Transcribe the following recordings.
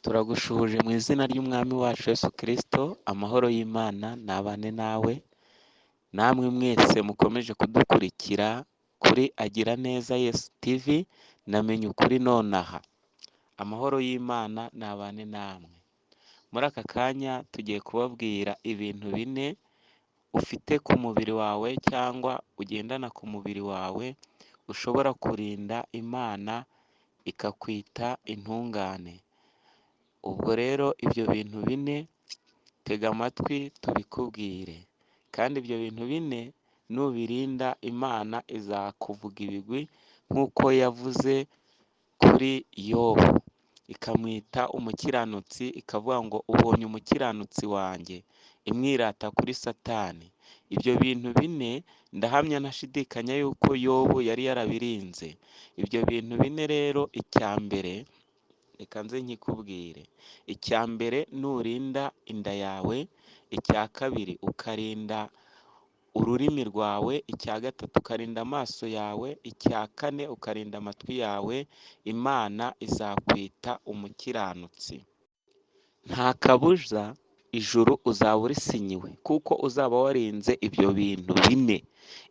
Turagushuje mu izina ry'Umwami wacu Yesu Kristo, amahoro y'Imana nabane nawe, namwe mwese mukomeje kudukurikira kuri Agira Neza Yesu TV na Menya Ukuri Nonaha. Amahoro y'Imana nabane namwe. Muri aka kanya tugiye kubabwira ibintu bine ufite ku mubiri wawe cyangwa ugendana ku mubiri wawe, ushobora kurinda Imana ikakwita intungane. Ubwo rero ibyo bintu bine tega amatwi tubikubwire, kandi ibyo bintu bine nubirinda Imana izakuvuga ibigwi nk'uko yavuze kuri Yobu, ikamwita umukiranutsi, ikavuga ngo ubonye umukiranutsi wanjye, imwirata kuri Satani. Ibyo bintu bine ndahamya ntashidikanya yuko Yobu yari yarabirinze. Ibyo bintu bine rero, icya mbere reka nze nkikubwire, icya mbere nurinda inda yawe, icya kabiri ukarinda ururimi rwawe, icya gatatu ukarinda amaso yawe, icya kane ukarinda amatwi yawe, Imana izakwita umukiranutsi. Nta kabuza ijuru uzaba urisinyiwe kuko uzaba warinze ibyo bintu bine.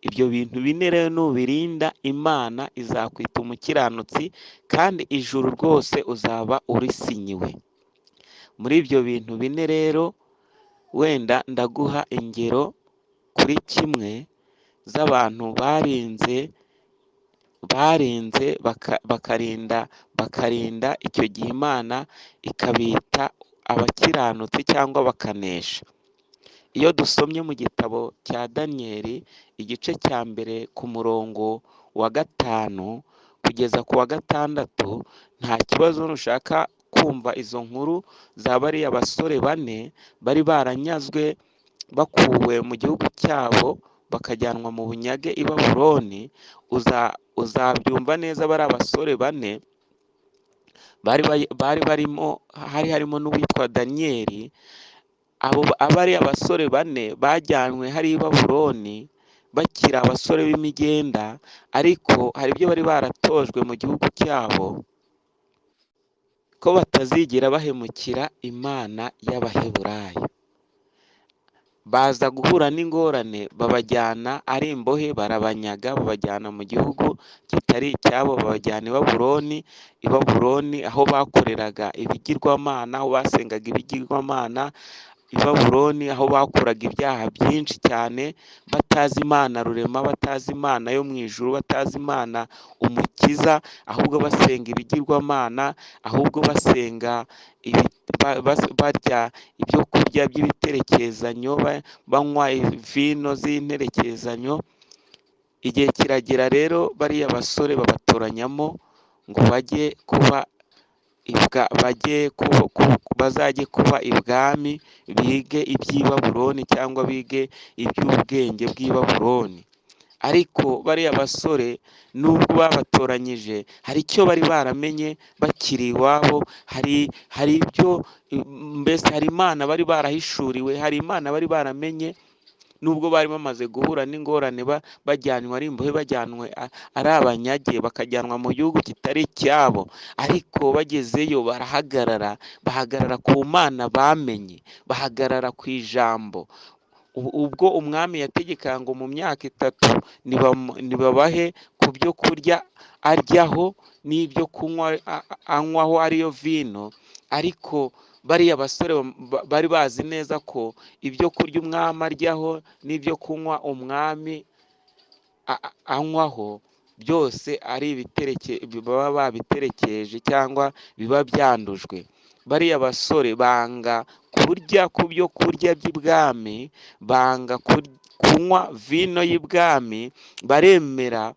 Ibyo bintu bine rero nubirinda Imana izakwita umukiranutsi kandi ijuru rwose uzaba urisinyiwe. Muri ibyo bintu bine rero wenda ndaguha ingero kuri kimwe z'abantu barinze bakarinda icyo gihe Imana ikabita abakiranutsi cyangwa bakanesha. Iyo dusomye mu gitabo cya Daniyeli igice cya mbere ku murongo wa 5 kugeza ku wa 6, nta kibazo nushaka kumva izo nkuru za bariya basore bane bari baranyazwe bakuwe mu gihugu cyabo bakajyanwa mu bunyage i Babuloni, uzabyumva neza. Bari abasore bane bari barimo, hari harimo n'uwitwa Daniyeli. Abo abari abasore bane bajyanywe hari i Babuloni bakiri abasore b'imigenda, ariko hari ibyo bari baratojwe mu gihugu cyabo ko batazigera bahemukira Imana y'Abaheburayo. Baza guhura n'ingorane, babajyana ari imbohe, barabanyaga, babajyana mu gihugu kitari icyabo, babajyana i Babuloni. I Babuloni aho bakoreraga ibigirwamana, aho basengaga ibigirwamana, i Babuloni aho bakoraga ibyaha byinshi cyane, batazi Imana rurema, batazi Imana yo mu ijuru, batazi Imana umukiza, ahubwo basenga ibigirwamana, ahubwo basenga barya ibyo kurya by'ibiterekezanyo, banywa vino z'interekezanyo. Igihe kiragera rero bariya basore babatoranyamo ngo bajye kuba bazajye kuba ibwami, bige iby'i Babuloni cyangwa bige iby'ubwenge bw'i Babuloni. Ariko bariya basore nubwo babatoranyije hari icyo bari baramenye bakiri iwabo, hari ibyo mbese, hari Imana bari barahishuriwe, hari Imana bari baramenye nubwo bari bamaze guhura n'ingorane, bajyanwe ari imbohe, bajyanwe ari abanyage, bakajyanwa mu gihugu kitari icyabo, ariko bagezeyo barahagarara, bahagarara ku Mana bamenye, bahagarara ku ijambo. Ubwo umwami yategekaga ngo mu myaka 3 nibabahe ku byo kurya aryaho n'ibyo kunywa anywaho ariyo vino, ariko bariya basore bari bazi neza ko ibyo kurya umwami aryaho n'ibyo kunywa umwami anywaho byose ari ibitereke, baba babiterekeje cyangwa biba byandujwe. Bariya basore banga kurya ku byo kurya by'ibwami, banga kunywa vino y'ibwami, baremera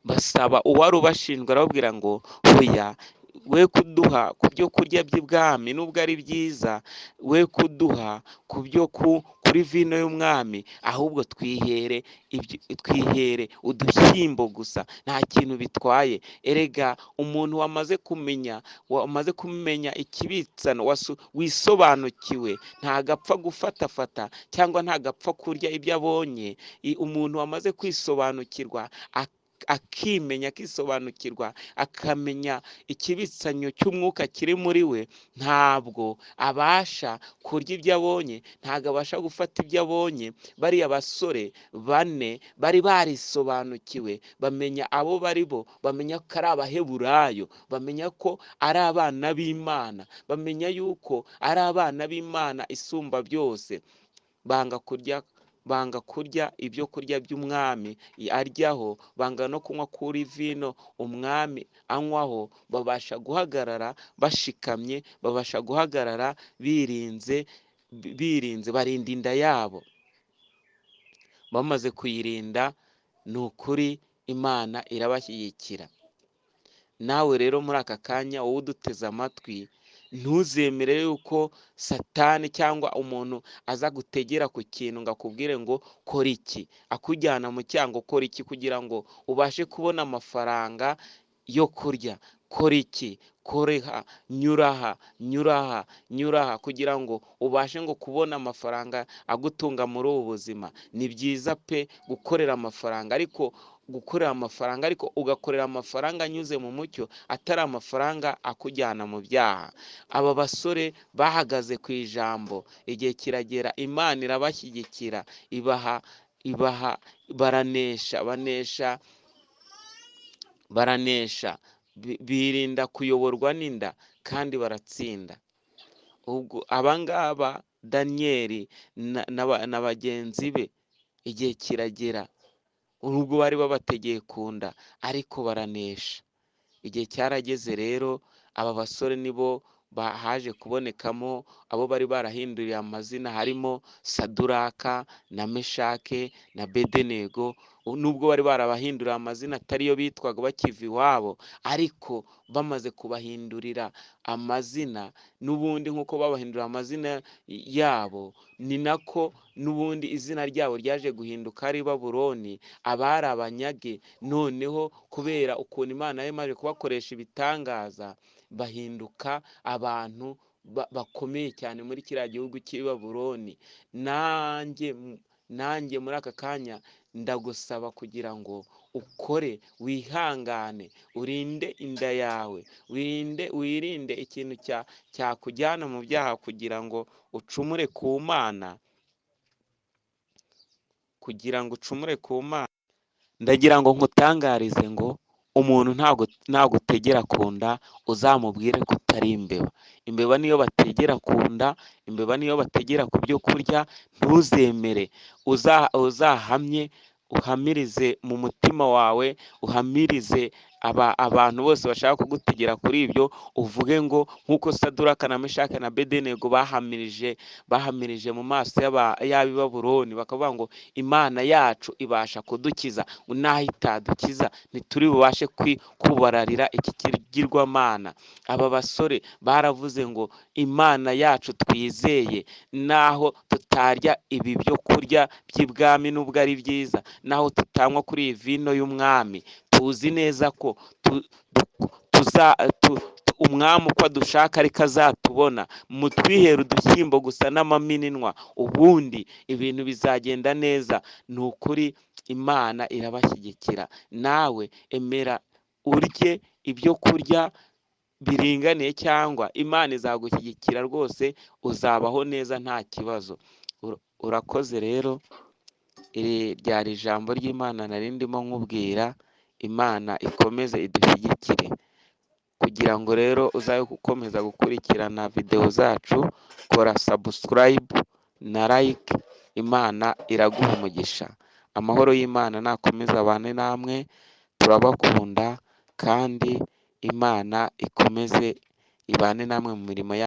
basaba uwari ubashinzwe, arababwira ngo hoya, we kuduha ku byo kurya by'ibwami nubwo ari byiza, we kuduha ku byo kuri vino y'umwami, ahubwo twihere udushyimbo gusa, nta kintu bitwaye. Erega umuntu wamaze kumenya ikibitsano, wisobanukiwe, ntagapfa gufatafata cyangwa ntagapfa kurya ibyo abonye. Umuntu wamaze kwisobanukirwa akimenya, akisobanukirwa, akamenya ikibitsanyo cy'umwuka kiri muri we, ntabwo abasha kurya ibyo abonye, ntabwo abasha gufata ibyo abonye. Bariya basore bane bari barisobanukiwe, bamenya abo bari bo, bamenya ko ari Abaheburayo, bamenya ko ari abana b'Imana, bamenya yuko ari abana b'Imana isumba byose. Banga kurya ibyo kurya by'umwami aryaho, banga no kunywa kuri vino umwami anywaho. Babasha guhagarara bashikamye, babasha guhagarara birinze, barinda inda yabo. Bamaze kuyirinda, ni ukuri Imana irabashyigikira. Nawe rero muri aka kanya wowe uduteze amatwi, ntuzemere yuko Satani cyangwa umuntu aza gutegera ku kintu ngo akubwire ngo kora iki, akujyana mu cyango, kora iki kugira ngo ubashe kubona amafaranga yo kurya, kora iki, koreha, nyuraha, nyuraha, nyuraha kugira ngo ubashe ngo kubona amafaranga agutunga muri ubu buzima. Ni byiza pe gukorera amafaranga, ariko gukorera amafaranga, ariko ugakorera amafaranga anyuze mu mucyo, atari amafaranga akujyana mu byaha. Aba basore bahagaze ku ijambo, igihe kiragera Imana irabashyigikira, ibaha baranesha, baranesha, birinda kuyoborwa n'inda kandi baratsinda. Ubwo abangaba Daniyeli na bagenzi be, igihe kiragera, nubwo bari babategeye ku nda, ariko baranesha. Igihe cyarageze rero, aba basore nibo haje kubonekamo abo bari barahinduriye amazina, harimo Saduraka na Meshake na Bedenego. Nubwo bari barabahinduriye amazina atariyo bitwaga bakiva iwabo, ariko bamaze kubahindurira amazina, n'ubundi nk'uko babahindurira amazina yabo, ni nako n'ubundi izina ryabo ryaje guhinduka ari Babuloni. Abari abanyage noneho kubera ukuntu Imana yari imaze kubakoresha ibitangaza, bahinduka abantu bakomeye cyane muri kiriya gihugu cy'i Babuloni. Nanjye muri aka kanya ndagusaba kugira ngo ukore, wihangane, urinde inda yawe, wirinde ikintu cyakujyana mu byaha kugira ngo ucumure ku Mana, kugira ngo ucumure ku Mana. Ndagira ngo nkutangarize ngo umuntu ntagutegera ku nda, uzamubwire ko utari imbeba. Imbeba niyo bategera ku nda, imbeba niyo bategera ku byo kurya, ntuzemere. Uzahamye, uhamirize mu mutima wawe, uhamirize abantu bose bashaka kugutegera kuri ibyo, uvuge ngo nk'uko Saduraka na Meshake na Bedenego bahamirije mu maso y'ab'i Babuloni, bakavuga ngo Imana yacu ibasha kudukiza, naho itadukiza ntituri bubashe kubararira iki kigirwamana. Aba basore baravuze ngo Imana yacu twizeye, naho tutarya ibi byo kurya by'ibwami nubwo ari byiza, naho tutanywa kuri iyi vino y'umwami, tuzi neza ko umwami uko adushaka ariko azatubona. Mutwihere udushyimbo gusa n'amamininwa, ubundi ibintu bizagenda neza. Ni ukuri Imana irabashyigikira. Nawe emera urye ibyo kurya biringaniye, cyangwa Imana izagushyigikira rwose, uzabaho neza nta kibazo. Urakoze rero, iri ryari ijambo ry'Imana nari ndimo nkubwira. Imana ikomeze idushyigikire, kugira ngo rero uzabe ukomeza gukurikirana videwo zacu, kora subscribe na like. Imana iraguha umugisha. Amahoro y'Imana nakomeze abane namwe, turabakunda kandi Imana ikomeze ibane namwe mu mirimo yacu.